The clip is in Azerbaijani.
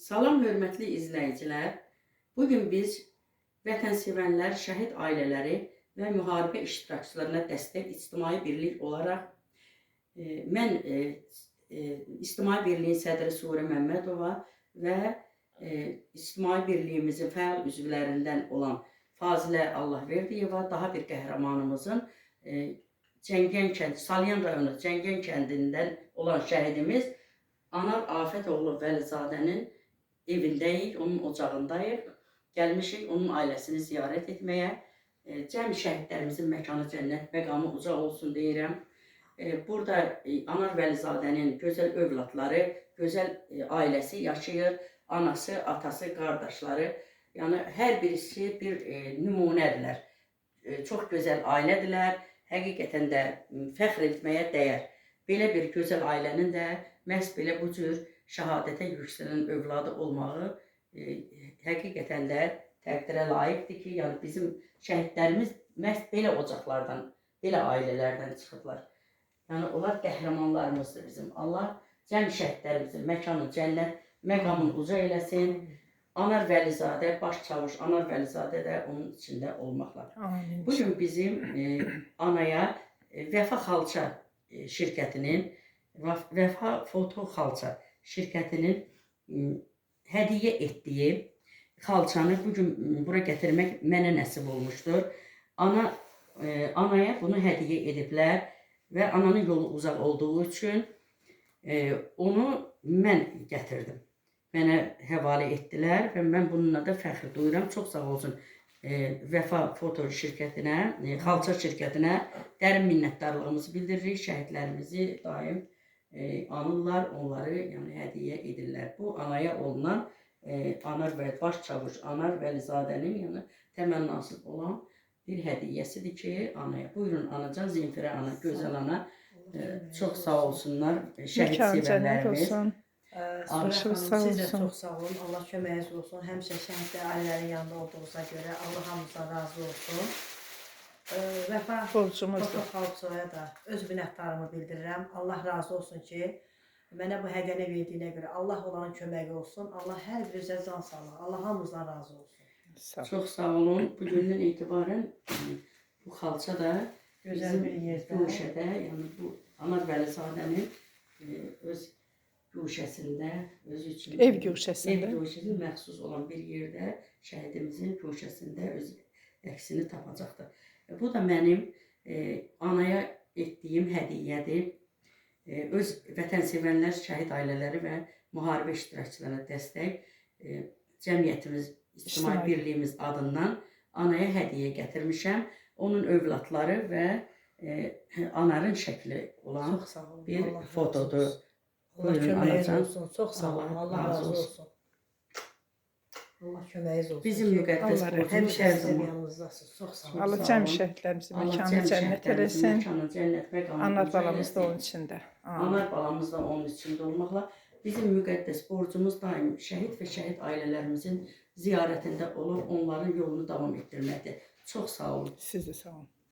Salam hörmətli izləyicilər. Bugün biz vətənsevənlər, şəhid ailələri və müharibə iştirakçılarına dəstək ictimai birlik olaraq mən İctimai Birliyin sədri Surə Məmmədova və İctimai Birliyimizin fəal üzvlərindən olan Fazilə Allahverdiyeva daha bir qəhrəmanımızın Cəngən kənd, Salyan rayonu Cəngən kəndindən olan şəhidimiz Anar Afətoğlu Vəlizadənin evindəyik, onun ocağındayıq. Gəlmişik onun ailəsini ziyarət etməyə. Cəmi şəhidlərimizin məkanı cənnət, məqamı uca olsun deyirəm. Burada Anar Vəlizadənin gözəl övladları, gözəl ailəsi yaşayır. Anası, atası, qardaşları. Yəni hər birisi bir nümunədirlər. Çox gözəl ailədirlər. Həqiqətən də fəxr etməyə dəyər. Belə bir gözəl ailənin də məhz belə bu cür şəhadətə yüksələn övladı olmağı həqiqətən də təqdirə layiqdir ki, yəni bizim şəhidlərimiz məhz belə ocaqlardan, belə ailələrdən çıxıblar. Yəni onlar qəhrəmanlarımızdır bizim. Allah cəmi şəhidlərimizin məkanı cənnət, məqamını uca eləsin. Anar Vəlizadə, baş çavuş Anar Vəlizadə də onun içində olmaqla. Amin. Bugün bizim anaya Vəfa Xalça şirkətinin Vəfa Foto Xalça şirkətinin hədiyyə etdiyi xalçanı bugün bura gətirmək mənə nəsib olmuşdur. Anaya bunu hədiyyə ediblər və ananın yolu uzaq olduğu üçün onu mən gətirdim. Mənə həvalə etdilər və mən bununla da fəxr duyuram. Çox sağ olsun Vəfa Foto şirkətinə, xalça şirkətinə dərin minnətdarlığımızı bildiririk. Şəhidlərimizi daim anırlar, onları yəni hədiyyə edirlər. Bu anaya olunan Anar və baş çavuş Anar Vəlizadənin yəni təmənnasız olan bir hədiyyəsidir ki, anaya. Buyurun anacan, Zenfirə ana, gözəl ana. Çox sağ olsunlar şəhid Məkanı cənnət sevənlərimiz. olsun. Surə Başınız xanım, sağ siz də olsun. çox sağ olun. Allah köməyiniz olsun. Həmişə şəhidlər ailələrin yanında olduğunuza görə Allah hamımızdan razı olsun. Vəfa Borcumuzdur. Foto Xalçaya da öz minnətdarımı bildirirəm. Allah razı olsun ki, mənə bu hədiyyəni verdiyinə görə Allah onların köməyi olsun. Allah hər birinizə can sağlığı. Allah hamımızdan razı olsun. Sağ ol. Çox sağ olun. Bugündən etibarən bu xalça da Gözəl bizim bir yerdə. guşədə, yəni bu Anar Vəlizadənin öz guşəsində, özü üçün Ev guşəsində. Ev guşəsində məxsus olan bir yerdə şəhidimizin guşəsində öz əksini tapacaqdır. Bu da mənim anaya etdiyim hədiyyədir. Öz vətənsevənlər, şəhid ailələri və müharibə iştirakçılarına dəstək cəmiyyətimiz, ictimai İctimai. birliyimiz adından anaya hədiyyə gətirmişəm. Onun övladları və Anarın şəkli olan Çox sağ olun. bir Allah razı fotodur. olsun. Allah Buyurun, köməyiniz anacan. olsun. Çox sağ olun. Allah Allah razı razı olsun. olsun. Allah köməyiniz olsun. Bizim ki, müqəddəs Allah borcumuz həmişə hər sizin zaman. yanınızdasınız. Çox sağ olun. Allah Sağ cəmi olun. şəhidlərimizin Allah məkanını cəmi cənnət şəhidlərimizin eləsin. məkanını cənnət məqamını Anar uca balamız da eləsin. onun içində. Amin. Anar balamız da onun içində olmaqla bizim müqəddəs borcumuz daim şəhid və şəhid ailələrimizin ziyarətində olub onların yolunu davam etdirməkdir. Çox sağ olun. Siz də sağ olun.